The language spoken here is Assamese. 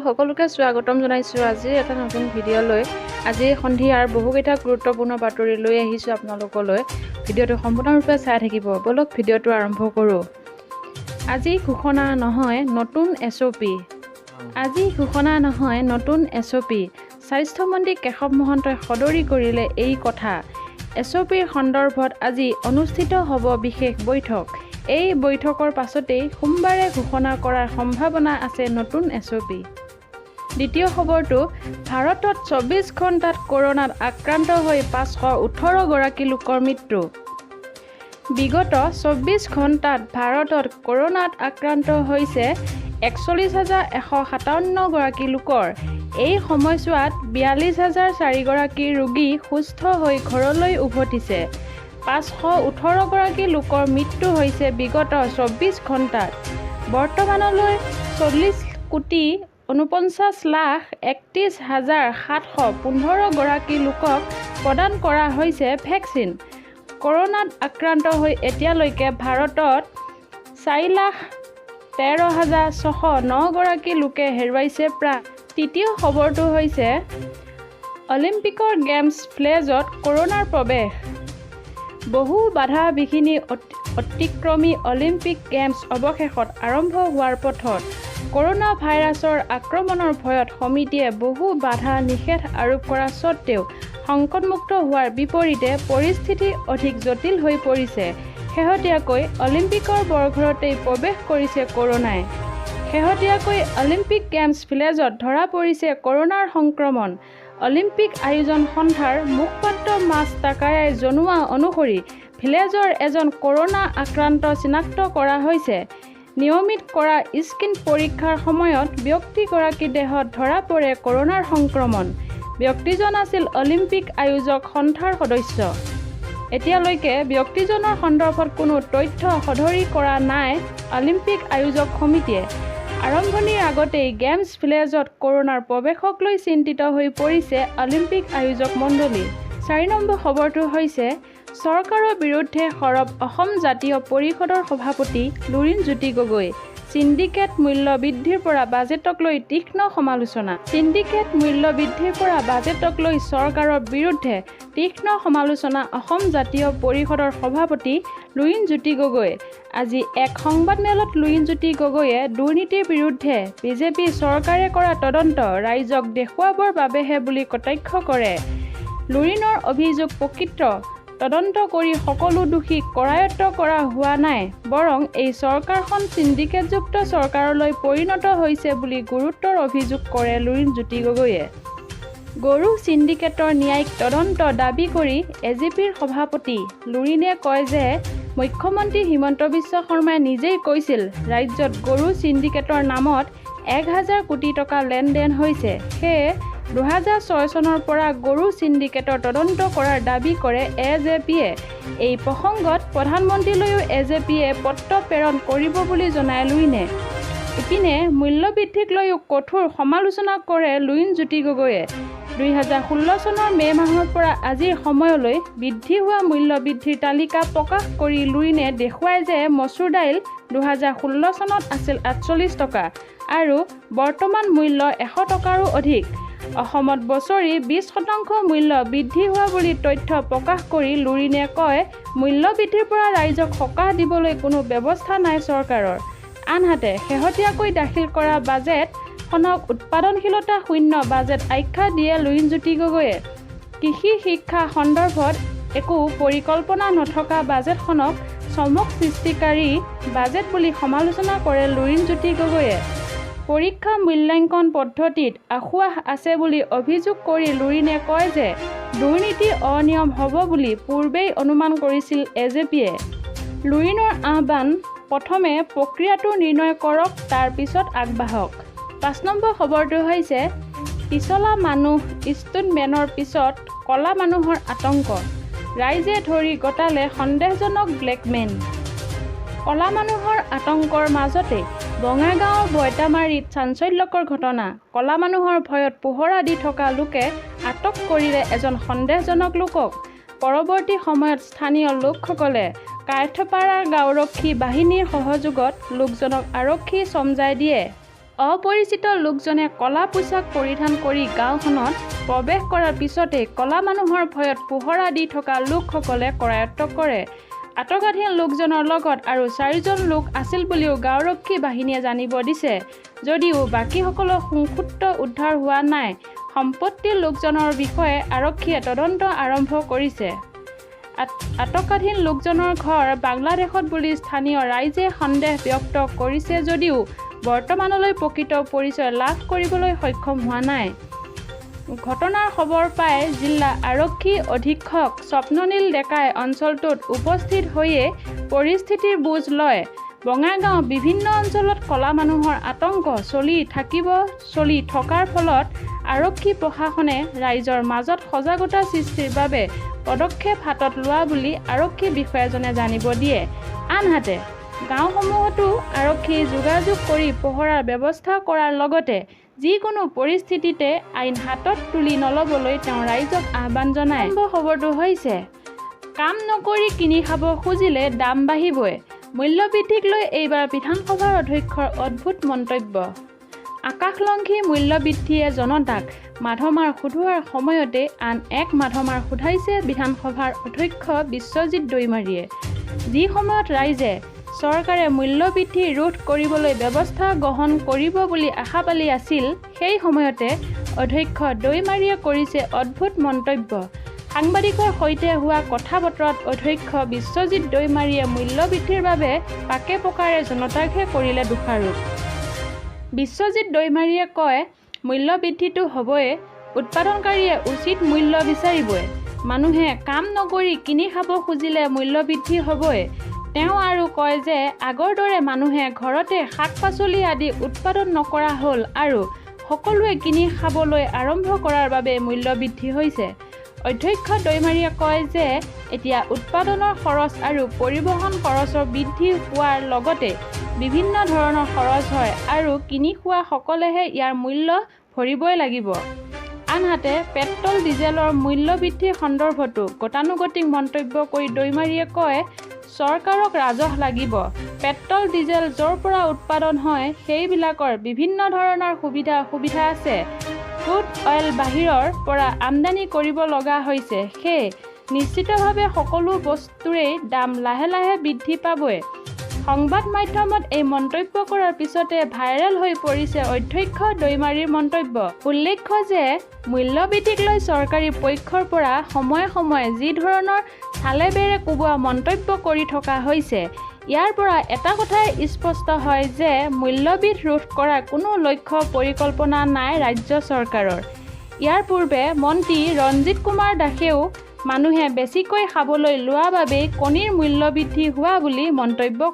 সকলোকে স্বাগতম জনাইছোঁ আজি এটা নতুন ভিডিঅ' লৈ। আজি সন্ধিয়াৰ বহুকেইটা গুৰুত্বপূৰ্ণ বাতৰি লৈ আহিছোঁ আপোনালোকলৈ। ভিডিঅ'টো সম্পূৰ্ণৰূপে চাই থাকিব। ব'লক, ভিডিঅ'টো আৰম্ভ কৰোঁ। আজি ঘোষণা নহয় নতুন এছঅ'পি। আজি ঘোষণা নহয় নতুন এছঅ'পি। স্বাস্থ্যমন্ত্ৰী কেশৱ মহন্তই সদৰি কৰিলে এই কথা। এছঅ'পিৰ সন্দৰ্ভত আজি অনুষ্ঠিত হ'ব বিশেষ বৈঠক। এই বৈঠকৰ পাছতেই সোমবাৰে ঘোষণা কৰাৰ সম্ভাৱনা আছে নতুন এছঅ'পি। দ্বিতীয় খবৰটো, ভাৰতত 24 ঘণ্টাত কৰোণাত আক্ৰান্ত হৈ 518 গৰাকী লোকৰ মৃত্যু। বিগত 24 ঘণ্টাত ভাৰতত কৰোণাত আক্ৰান্ত হৈছে 41,157 গৰাকী লোকৰ। এই সময়ছোৱাত 42,004 গৰাকী ৰোগী সুস্থ হৈ ঘৰলৈ উভতিছে। 518 গৰাকী লোকৰ মৃত্যু হৈছে বিগত 24 ঘণ্টাত। বৰ্তমানলৈ 40 কোটি 49 লাখ 31 হাজাৰ 715 গৰাকী লোকক প্ৰদান কৰা হৈছে ভেকচিন। কৰোণাত আক্ৰান্ত হৈ এতিয়ালৈকে ভাৰতত 4,13,609 গৰাকী লোকে হেৰুৱাইছে প্ৰাণ। তৃতীয় খবৰটো হৈছে, অলিম্পিকৰ গেমছ ভিলেজত কৰোণাৰ প্ৰৱেশ। বহু বাধা বিঘিনি অতিক্ৰমি অলিম্পিক গেমছ অৱশেষত আৰম্ভ হোৱাৰ পথত। কৰোণা ভাইৰাছৰ আক্ৰমণৰ ভয়ত সমিতিয়ে বহু বাধা নিষেধ আৰোপ কৰা স্বত্বেও সংকটমুক্ত হোৱাৰ বিপৰীতে পৰিস্থিতি অধিক জটিল হৈ পৰিছে। শেহতীয়াকৈ অলিম্পিকৰ বৰঘৰতেই প্ৰৱেশ কৰিছে কৰোণাই। শেহতীয়াকৈ অলিম্পিক গেমছ ভিলেজত ধৰা পৰিছে কৰোণাৰ সংক্ৰমণ। অলিম্পিক আয়োজন সন্থাৰ মুখপাত্ৰ মাছ টাকায়াই জনোৱা অনুসৰি ভিলেজৰ এজন কৰোণা আক্ৰান্ত চিনাক্ত কৰা হৈছে। নিয়মিত কৰা স্কিন পৰীক্ষাৰ সময়ত ব্যক্তিগৰাকীৰ দেহত ধৰা পৰে কৰোণাৰ সংক্ৰমণ। ব্যক্তিজন আছিল অলিম্পিক আয়োজক সন্থাৰ সদস্য। এতিয়ালৈকে ব্যক্তিজনৰ সন্দৰ্ভত কোনো তথ্য সদৰি কৰা নাই অলিম্পিক আয়োজক সমিতিয়ে। আৰম্ভণিৰ আগতেই গেমছ ভিলেজত কৰোণাৰ প্ৰৱেশক লৈ চিন্তিত হৈ পৰিছে অলিম্পিক আয়োজক মণ্ডলী। 4 নম্বৰ খবৰটো হৈছে, চৰকাৰৰ বিৰুদ্ধে সৰব অসম জাতীয় পৰিষদৰ সভাপতি লুৰিণজ্যোতি গগৈ। ছিণ্ডিকেট মূল্য বৃদ্ধিৰ পৰা বাজেটক লৈ তীক্ষ্ণ সমালোচনা। ছিণ্ডিকেট মূল্য বৃদ্ধিৰ পৰা বাজেটক লৈ চৰকাৰৰ বিৰুদ্ধে তীক্ষ্ণ সমালোচনা অসম জাতীয় পৰিষদৰ সভাপতি লুৰিণজ্যোতি গগৈ। আজি এক সংবাদমেলত লুৰিণজ্যোতি গগৈয়ে দুৰ্নীতিৰ বিৰুদ্ধে বিজেপি চৰকাৰে কৰা তদন্ত ৰাইজক দেখুৱাবৰ বাবেহে বুলি কটাক্ষ কৰে। লুৰিণৰ অভিযোগ, প্ৰকৃত তদন্ত কৰি সকলো দোষীক কৰায়ত্ব কৰা হোৱা নাই, বৰং এই চৰকাৰখন ছিণ্ডিকেটযুক্ত চৰকাৰলৈ পৰিণত হৈছে বুলি গুৰুতৰ অভিযোগ কৰে লুৰিণজ্যোতি গগৈয়ে। গৰু ছিণ্ডিকেটৰ ন্যায়িক তদন্ত দাবী কৰি এজিপিৰ সভাপতি লুৰিণে কয় যে মুখ্যমন্ত্ৰী হিমন্ত বিশ্ব শৰ্মাই নিজেই কৈছিল ৰাজ্যত গৰু ছিণ্ডিকেটৰ নামত 1 হাজাৰ কোটি টকা লেনদেন হৈছে। সেয়ে 2006 চনৰ পৰা গৰু ছিণ্ডিকেটৰ তদন্ত কৰাৰ দাবী কৰে এজেপিয়ে। এই প্ৰসংগত প্ৰধানমন্ত্ৰীলৈও এজেপিয়ে পত্ৰ প্ৰেৰণ কৰিব বুলি জনায় লুৰিণে। ইপিনে, মূল্যবৃদ্ধিক লৈও কঠোৰ সমালোচনা কৰে লুৰিণজ্যোতি গগৈয়ে। 2016 চনৰ মে' মাহৰ পৰা আজিৰ সময়লৈ বৃদ্ধি হোৱা মূল্যবৃদ্ধিৰ তালিকা প্ৰকাশ কৰি লুৰিণে দেখুৱায় যে মচুৰ দাইল 2016 চনত আছিল 48 টকা আৰু বৰ্তমান মূল্য 100 টকাৰো অধিক। অসমত বছৰি 20% মূল্য বৃদ্ধি হোৱা বুলি তথ্য প্ৰকাশ কৰি লুৰিণে কয়, মূল্যবৃদ্ধিৰ পৰা ৰাইজক সকাহ দিবলৈ কোনো ব্যৱস্থা নাই চৰকাৰৰ। আনহাতে, শেহতীয়াকৈ দাখিল কৰা বাজেটখনক উৎপাদনশীলতা শূন্য বাজেট আখ্যা দিয়ে লুৰিণজ্যোতি গগৈয়ে। কৃষি, শিক্ষা সন্দৰ্ভত একো পৰিকল্পনা নথকা বাজেটখনক চমক সৃষ্টিকাৰী বাজেট বুলি সমালোচনা কৰে লুৰিণজ্যোতি গগৈয়ে। পৰীক্ষা মূল্যাংকন পদ্ধতিত আসোঁৱাহ আছে বুলি অভিযোগ কৰি লুৰিণে কয় যে দুৰ্নীতি অনিয়ম হ'ব বুলি পূৰ্বেই অনুমান কৰিছিল এজেপিয়ে। লুৰিণৰ আহ্বান, প্ৰথমে প্ৰক্ৰিয়াটো নিৰ্ণয় কৰক, তাৰ পিছত আগবাঢ়ক। 5 নম্বৰ খবৰটো হৈছে, পিছলা মানুহ ষ্টুণ্টমেনৰ পিছত ক'লা মানুহৰ আতংক। ৰাইজে ধৰি গতালে সন্দেহজনক ব্লেকমেন। ক'লা মানুহৰ আতংকৰ মাজতে বঙাইগাঁৱৰ বইটামাৰীত চাঞ্চল্যকৰ ঘটনা। ক'লা মানুহৰ ভয়ত পহৰা দি থকা লোকে আটক কৰিলে এজন সন্দেহজনক লোকক। পৰৱৰ্তী সময়ত স্থানীয় লোকসকলে কাইথপাৰা গাঁওৰক্ষী বাহিনীৰ সহযোগত লোকজনক আৰক্ষীক চমজাই দিয়ে। অপৰিচিত লোকজনে ক'লা পোছাক পৰিধান কৰি গাঁওখনত প্ৰৱেশ কৰাৰ পিছতেই ক'লা মানুহৰ ভয়ত পহৰা দি থকা লোকসকলে কৰায়ত্ব কৰে। আটকাধীন লোকজনৰ লগত আৰু চাৰিজন লোক আছিল বুলিও গাঁওৰক্ষী বাহিনীয়ে জানিব দিছে যদিও বাকীসকলৰ শুংসূত্ৰ উদ্ধাৰ হোৱা নাই। সম্প্ৰতি লোকজনৰ বিষয়ে আৰক্ষীয়ে তদন্ত আৰম্ভ কৰিছে। আটকাধীন লোকজনৰ ঘৰ বাংলাদেশত বুলি স্থানীয় ৰাইজে সন্দেহ ব্যক্ত কৰিছে যদিও বৰ্তমানলৈ প্ৰকৃত পৰিচয় লাভ কৰিবলৈ সক্ষম হোৱা নাই। ঘটনাৰ খবৰ পাই জিলা আৰক্ষী অধীক্ষক স্বপ্ননীল ডেকাই অঞ্চলটোত উপস্থিত হৈয়ে পৰিস্থিতিৰ বুজ লয়। বঙাইগাঁৱৰ বিভিন্ন অঞ্চলত ক'লা মানুহৰ আতংক চলি থকাৰ ফলত আৰক্ষী প্ৰশাসনে ৰাইজৰ মাজত সজাগতা সৃষ্টিৰ বাবে পদক্ষেপ হাতত লোৱা বুলি আৰক্ষী বিষয়াজনে জানিব দিয়ে। আনহাতে গাঁওসমূহতো আৰক্ষী যোগাযোগ কৰি পহৰাৰ ব্যৱস্থা কৰাৰ লগতে যিকোনো পৰিস্থিতিতে আইন হাতত তুলি নল'বলৈ তেওঁ ৰাইজক আহ্বান জনায়। খবৰটো হৈছে কাম নকৰি কিনি খাব খুজিলে দাম বাঢ়িবই। মূল্যবৃদ্ধিক লৈ এইবাৰ বিধানসভাৰ অধ্যক্ষৰ অদ্ভুত মন্তব্য। আকাশলংঘী মূল্যবৃদ্ধিয়ে জনতাক মাধমাৰ শোধোৱাৰ সময়তে আন এক মাধমাৰ শোধাইছে বিধানসভাৰ অধ্যক্ষ বিশ্বজিৎ দৈমাৰীয়ে। যি সময়ত ৰাইজে চৰকাৰে মূল্যবৃদ্ধি ৰোধ কৰিবলৈ ব্যৱস্থা গ্ৰহণ কৰিব বুলি আশা পালি আছিল, সেই সময়তে অধ্যক্ষ দৈমাৰীয়ে কৰিছে অদ্ভুত মন্তব্য। সাংবাদিকৰ সৈতে হোৱা কথা বতৰাত অধ্যক্ষ বিশ্বজিৎ দৈমাৰীয়ে মূল্যবৃদ্ধিৰ বাবে পাকে প্ৰকাৰে জনতাকহে কৰিলে দোষাৰোপ। বিশ্বজিৎ দৈমাৰীয়ে কয়, মূল্যবৃদ্ধিটো হ'বই, উৎপাদনকাৰীয়ে উচিত মূল্য বিচাৰিবই, মানুহে কাম নকৰি কিনি খাব খুজিলে মূল্যবৃদ্ধি হ'বই। তেওঁ আৰু কয় যে আগৰ দৰে মানুহে ঘৰতে শাক পাচলি আদি উৎপাদন নকৰা হ'ল আৰু সকলোৱে কিনি খাবলৈ আৰম্ভ কৰাৰ বাবে মূল্যবৃদ্ধি হৈছে। অধ্যক্ষ দৈমাৰীয়ে কয় যে এতিয়া উৎপাদনৰ খৰচ আৰু পৰিবহণ খৰচৰ বৃদ্ধি হোৱাৰ লগতে বিভিন্ন ধৰণৰ খৰচ হয় আৰু কিনি খোৱা সকলেহে ইয়াৰ মূল্য ভৰিবই লাগিব। আনহাতে পেট্ৰল ডিজেলৰ মূল্যবৃদ্ধিৰ সন্দৰ্ভতো গতানুগতিক মন্তব্য কৰি দৈমাৰীয়ে কয়, চৰকাৰক ৰাজহ লাগিব। পেট্ৰল ডিজেল য'ৰ পৰা উৎপাদন হয় সেইবিলাকৰ বিভিন্ন ধৰণৰ সুবিধা আছে। ক্ৰুড অইল বাহিৰৰ পৰা আমদানি কৰিব লগা হৈছে, সেয়ে নিশ্চিতভাৱে সকলো বস্তুৰেই দাম লাহে লাহে বৃদ্ধি পাবই। সংবাদ মাধ্যমত এই মন্তব্য কৰাৰ পিছতে ভাইৰেল হৈ পৰিছে অধ্যক্ষ দৈমাৰীৰ মন্তব্য। উল্লেখ্য যে মূল্যবৃদ্ধিক লৈ চৰকাৰী পক্ষৰ পৰা সময়ে সময়ে যি ধৰণৰ চালে বেৰে কোবোৱা মন্তব্য কৰি থকা হৈছে, ইয়াৰ পৰা এটা কথাই স্পষ্ট হয় যে মূল্যবৃদ্ধি ৰোধ কৰাৰ কোনো লক্ষ্য পৰিকল্পনা নাই ৰাজ্য চৰকাৰৰ। ইয়াৰ পূৰ্বে মন্ত্ৰী ৰঞ্জিত কুমাৰ দাসেও মানুহে বেছিকৈ খাবলৈ লোৱা বাবেই কণীৰ মূল্যবৃদ্ধি হোৱা বুলি মন্তব্য